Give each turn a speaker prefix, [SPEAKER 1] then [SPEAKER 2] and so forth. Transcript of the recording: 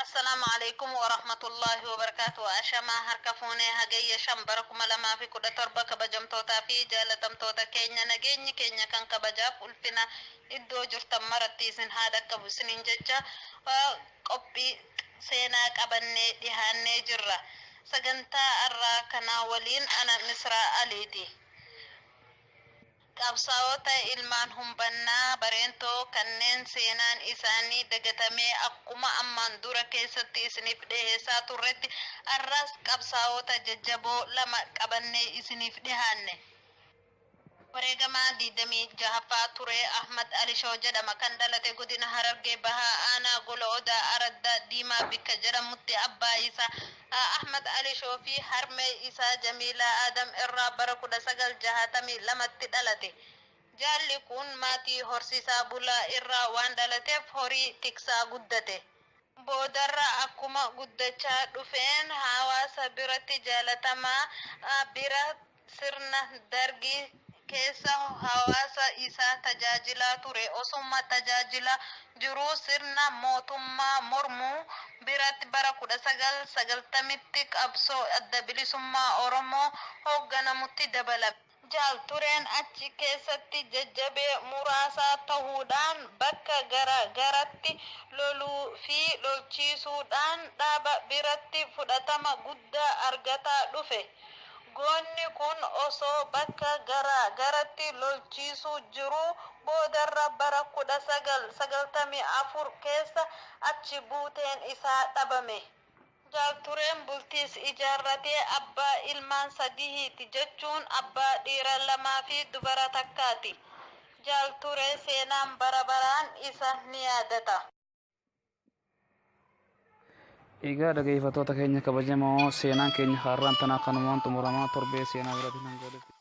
[SPEAKER 1] Assalaamu alaikum warahmatullaahi wabarakaatu. Ashamaa harka fuunee hagayya 5 bara 2017 kabajamtootaa fi jaalatamtoota keenya nageenyi keenya kan kabajaaf ulfina iddoo jirtan maratti isin haa dhaqqabu isiniin jecha qophii seenaa qabannee dhihaannee jirra. Sagantaa arraa kanaa waliin ana Misraa Aliiti. Qabsaa'ota ilmaan Humbannaa Bareentoo kanneen seenaan isaanii dagatamee akkuma ammaan dura keessatti isiniif dhiheessaa turretti arraas qabsaa'ota jajjaboo 2 qabannee isiniif dhihaanne. Wareegamaa 26ffaa Turee Ahmad Alishoo jedhama. Kan dhalate Godina Harargee Bahaa Aanaa Gola Odaa Araddaa Diimaa bikka jedhamutti abbaa isaa Ahmad Alishoo fi harmee isaa Jamiilaa Aadam irraa bara 1962tti dhalate. Jaalli kun maatii horsiisaa bulaa irraa waan dhalateef horii tiksaa guddate. Boodarra akkuma guddachaa dhufeen hawaasa biratti jaalatamaa bira sirna Dargii keessa hawaasa isaa tajaajilaa ture. Osuma tajaajilaa jiruu sirna mootummaa mormuu biratti bara 1990tti qabsoo Adda Bilisummaa Oromoo hoogganamutti dabalame. Jaal Tureen achi keessatti jajjabee muraasaa tahuudhaan bakka gara garatti loluu fi lolchiisuudhaan dhaaba biratti fudhatama guddaa argataa dhufe. Goonni kun osoo bakka gara garatti lolchiisuu jiruu boodarra bara 1994 keessa achi buuteen isaa dhabame. Jaal Tureen bultiis ijaarratee abbaa ilmaan sadihiiti jechuun abbaa dhiira lamaa fi dubara takkaati. Jaal Turee seenaan bara baraan isa ni yaadata.
[SPEAKER 2] Egaa dhageeffattoota keenya kabajamoo seenaan keenya har'aan tanaa kanumaan xumuramaa torbee seenaa biraatiin hanga walitti.